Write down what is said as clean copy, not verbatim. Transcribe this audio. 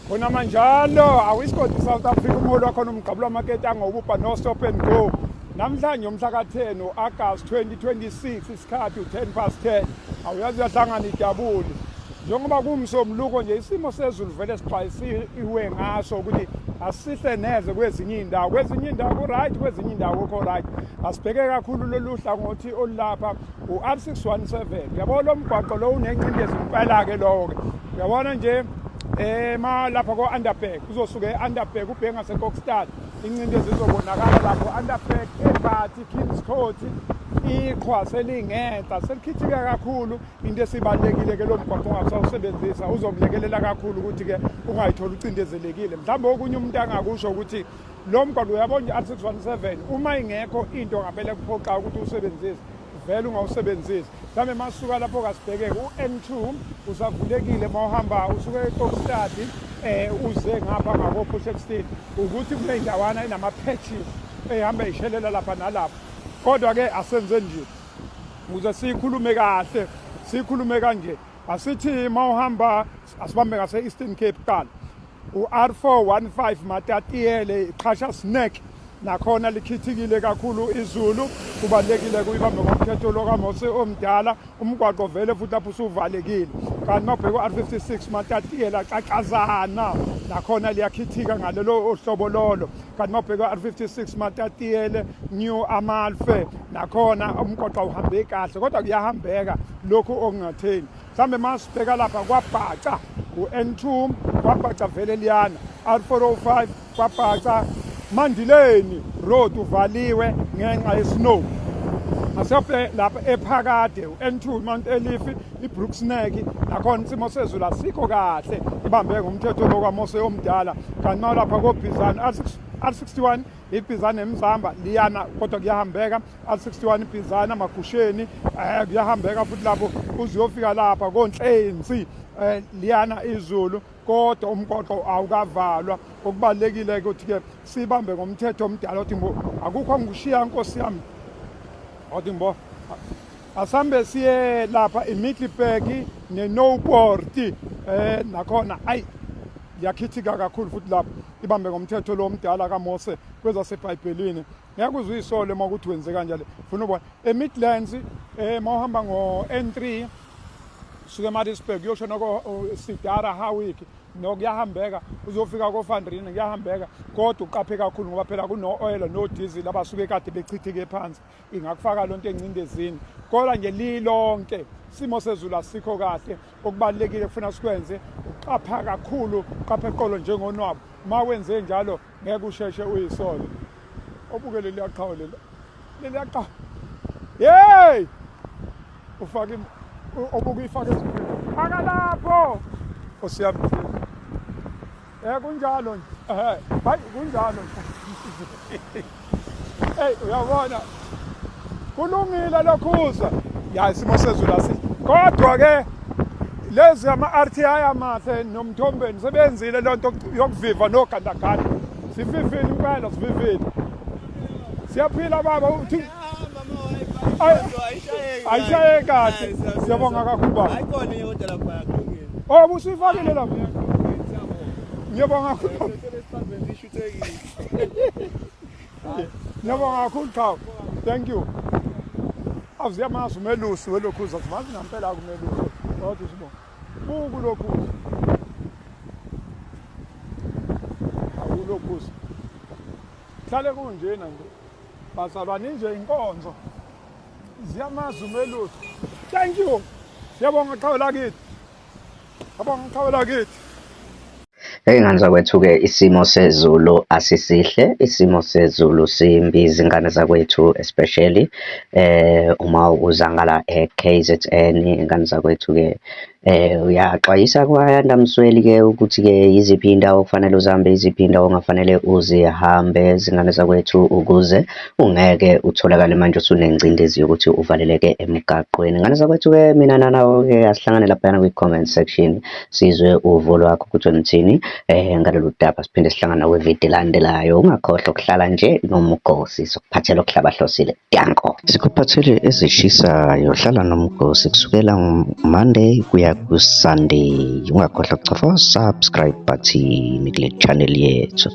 Khona manjalo awisigodi South Africa umholi wakhona umgqabulo wamaketanga ububha no stop and go. Namhlanje umhla ka-10 u-August 2026 isikhathi u-10 past 10 awuyazi uyahlangana idabuli njengoba kuwumsombuluko nje isimo sezulu vele sixwayisiwe ngaso ukuthi asihle neze kwezinye iy'ndawo kwezinye iy'ndawo ku-right kwezinye iy'ndawo kukho right asibheke kakhulu lolu hlangothi olulapha u-R617 uyabo lo mgwaqo lo unengcindezi impela-ke lowo-ke uyabona nje ma lapha ko-Underberg uzosuke e-Underberg ubheke ngaseKokstad incindezi izobonakala lapho Underberg eBhathi Kings Court iqhwa selingenhla selikhithika kakhulu into esibalulekile ke lo mgwaqo ongasawusebenzisa uzokulekelela kakhulu ukuthi ke ungayitholi ucindezelekile mhlawumbe okunye umuntu angakusho ukuthi lo mgwaqo uyabona nje R617 uma ingekho into ngaphela kuphoqa ukuthi usebenzise vele ungawusebenzisi mhlawumbe masuka lapho kasibheke u-N2 usavulekile mawuhamba usuke eKokstad uze ngapha ngako-Potchefstroom ukuthi kuney'ndawana enama-patches ehamba ishelela lapha nalapha kodwa-ke asenze nje ukuze siyikhulume kahle siyikhulume kanje asithi mawuhamba asibambe ngase-Eastern Cape kuqala u-R415 Matatiele iqhasha snack nakhona likhithikile kakhulu izulu kubalulekile kuyibambe ngomthetho lokaMose omdala umgwaqo vele futhi lapho usuvalekile kanti mawubheka u-R56 Matatiele axaxazana nakhona liyakhithika ngalelo hlobo lolo kanti mawubheka u-R56 Matatiele New Amalfe nakhona umgwaqo awuhambe kahle kodwa kuyahambeka lokhu okungatheni mhlawumbe masibheka lapha kwabhaca u-N2 kwabhaca vele liyana R405 kwabhaca Mandileni road uvaliwe ngenxa yesnow asiyophe lapha ephakade u-N2 Mount Eliff iBrooks Neck nakhona isimo sezulu asikho kahle ibambe ngomthetho lokwaMose omdala kanti mawulapha koBhizana R61 ibhizana emzamba liyana kodwa kuyahambeka R61 ibhizana magusheni kuyahambeka futhi lapho uze uyofika lapha koNhlensi liyana izulu kodwa umgwaqo awukavalwa okubalulekile ukuthi ke sibambe ngomthetho omdala othi mbo akukho ngikushiya nkosi yami othi mbo asambe siye lapha iMiddelburg neNoupoort nakhona ayi liyakhithika kakhulu futhi lapho ibambe ngomthetho lo omdala kaMose kwezasebhayibhelini ngeke uze uyisole uma ukuthi wenze kanjalo funa ubona eMidlands mawuhamba ngo-N3 suke eMaritzburg uyoshona ko-Sidara Howick nokuyahambeka uzofika koFandrina kuyahambeka kodwa uqaphe kakhulu ngoba phela kuno-oil no-diesel abasuke kade bechithike phansi ingakufaka lonto engcindezini kodwa nje lilonke simo sezulu asikho kahle okubalulekile kufuna sikwenze uqapha kakhulu uqaphe eqolo njengonwabu uma wenze njalo ngeke usheshe uyisole obuke leliya qhawe lela leliya qhawe hey ufake obuke ifake faka lapho osiyami kunjalo nje hayi kunjalo nje hey uyabona kulungile lokhuza ya isimo sezulu asi kodwa ke lezi ama-RTI amahle nomthombeni sebenzile lonto yokuviva nogandaganda sivivile impela sivivile siyaphila baba uthi ayishaye kahle siyabonga kakhulu baba oh busuyifakile lapho ngiyabonga kakhulu ngiyabonga kakhulu qhawe thank you awuziyamazi umelusi welokhuza simazi ngampela kumelusi kodwa usibonga buku lokhuza awulokhuza hlale kunjena nje bazalwane nje inkonzo ziyamazi umelusi thank you siyabonga qhawe lakithi Abonga qhawe lakithi. Hey ngane zakwethu-ke isimo sezulu asisihle, isimo sezulu simbi zingane zakwethu especially uma uza ngala e-K_Z_N ngane zakwethu-ke uyaxwayisa kwayanda Msweli-ke ukuthi-ke yiziphi iy'ndawo okufanele uzihambe, yiziphi iy'ndawo ongafanele uzihambe zingane zakwethu ukuze ungeke utholakale manje usunengcindezi yokuthi uvaleleke emgaqweni. Ngane zakwethu-ke mina nanawo-ke asihlangane laphayana kwi-comment section sizwe uvo lwakho ukuthi wena uthini ngalolu daba. Siphinde sihlangane nakwividiyo elandelayo. Ungakhohlwa ukuhlala nje nomgosi, sokuphathela okuhlabahlosile. Danko. Sikuphathele ezishisayo, hlala nomgosi kusukela Monday kuya ku-Sunday. Ungakhohlwa ukuchofa subscribe button kule channel yethu.